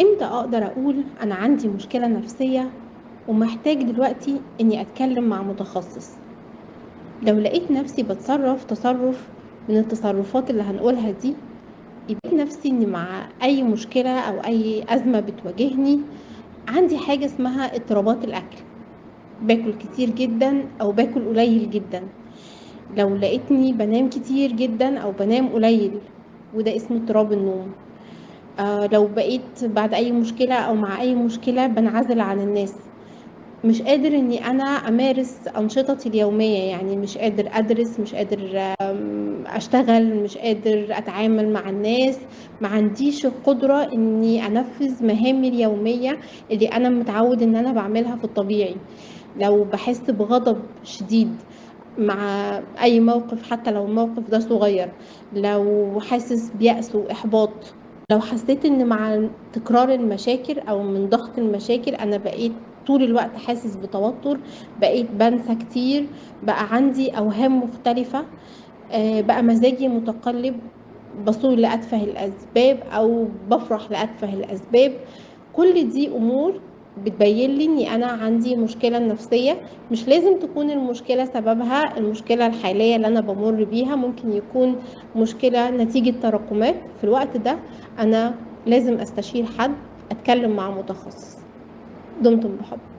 إمتى أقدر أقول أنا عندي مشكلة نفسية ومحتاج دلوقتي إني أتكلم مع متخصص؟ لو لقيت نفسي بتصرف تصرف من التصرفات اللي هنقولها دي، يبقى نفسي إن مع أي مشكلة أو أي أزمة بتواجهني عندي حاجة اسمها اضطرابات الأكل، باكل كتير جدا أو باكل قليل جدا. لو لقيتني بنام كتير جدا أو بنام قليل، وده اسمه اضطراب النوم. لو بقيت بعد أي مشكلة أو مع أي مشكلة بنعزل عن الناس، مش قادر إني أنا أمارس أنشطتي اليومية، يعني مش قادر أدرس، مش قادر أشتغل، مش قادر أتعامل مع الناس، ما عنديش القدرة إني أنفذ مهامي اليومية اللي أنا متعود إن أنا بعملها في الطبيعي. لو بحس بغضب شديد مع أي موقف حتى لو الموقف ده صغير، لو حاسس بيأس وإحباط، لو حسيت إن مع تكرار المشاكل أو من ضغط المشاكل أنا بقيت طول الوقت حاسس بتوتر، بقيت بنسى كتير، بقى عندي أوهام مختلفة، بقى مزاجي متقلب، بصور لأتفه الأسباب أو بفرح لأتفه الأسباب. كل دي أمور بتبين لي إني أنا عندي مشكلة نفسية. مش لازم تكون المشكلة سببها المشكلة الحالية اللي أنا بمر بيها، ممكن يكون مشكلة نتيجة تراكمات. في الوقت ده أنا لازم أستشير حد، أتكلم مع متخصص. دمتم بحب.